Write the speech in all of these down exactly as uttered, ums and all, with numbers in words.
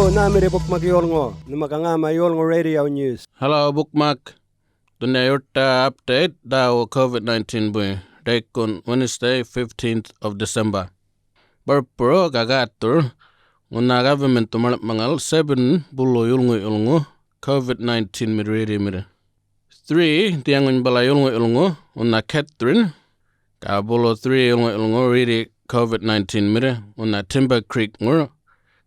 Nhämirri Bukmak yolŋu, nhuma ga ŋäma yolŋu radio news. Hello, Bukmak. Dhunya yurtta update dhäwu covid nineteen buy, ḏaykun Wednesday, fifteenth of December. Barpuru ga gätthur, ŋunha government-u maḻŋ'maŋal seven bulu yulŋu-yulŋu covid nineteen-mirr ririmirr. Three dhiyaŋuny bala yulŋu-yulŋu, ŋunha Catherine, ga bulu three yulŋu-yulŋu riri covid nineteen-mirr, ŋunha Timber Creek-ŋur,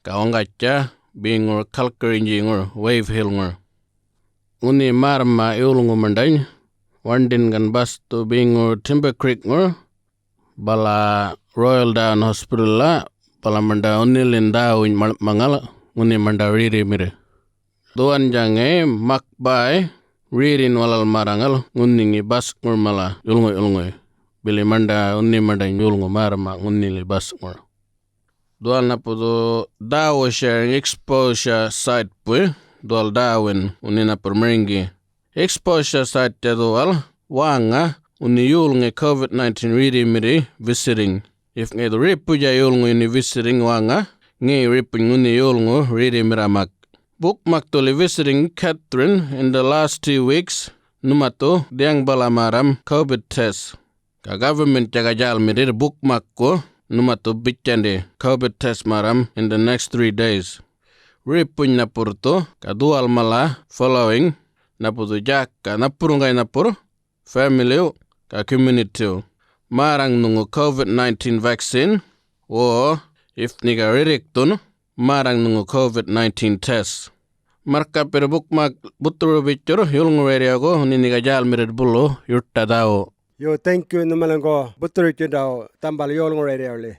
ga waŋgatja beŋur Kalkarinji-ŋur, Wave Hill-ŋur. Ŋunhi märrma yolŋu maṉḏany, waṉḏin gan basthu beŋur Timber Creek-ŋur, bala Royal Down Hospital-la, bala maṉḏa ŋunhilin dhäwuny maḻŋ'maŋal ŋunhi maṉḏa ririmirr. Dhuwandja ŋayi mak bäy ririn walal märraŋal ŋunhiŋi basŋur mala yulŋu-yulŋuy, bili maṉḏa ŋunhi maṉḏany yolŋu märrma ŋunhili basŋur. Dhuwal napu dhu dhäwu sharing exposure site-puy, dhuwal dhäwin ŋunhi napur marŋgi. Exposure site-tja dhuwal wäŋa ŋunhi yolŋi covid nineteen ririmirri visiting. If ŋayi dhu riputja yolŋuyini visiting wäŋa, ŋayi ripuny ŋunhi yolŋu ririmirra mak. Bukmak dhuli visiting Catherine in the last two weeks, nhumathu dhiyaŋ bala märram covid test. Ga government-tja ga djälmirrirr Bukmakku nhumathu bitjandi covid test märram in the next three days. Ripuny napurthu ga dhuwal mala following, naputhu djäka napurruŋgay napur, family-w ga community-w, märraŋ nhuŋu covid nineteen vaccine, wo, if nhi ga rirrikthun, märraŋ nhuŋu covid nineteen test. Marrkapirr Bukmak buthuru bitjurr yulŋu radio-gu, ŋunhi nhi ga djälmirritt bulu yurtta dhäwu. Yo, thank you nhumaliŋgu buthurutjindaw dhambal yolŋu radio-li.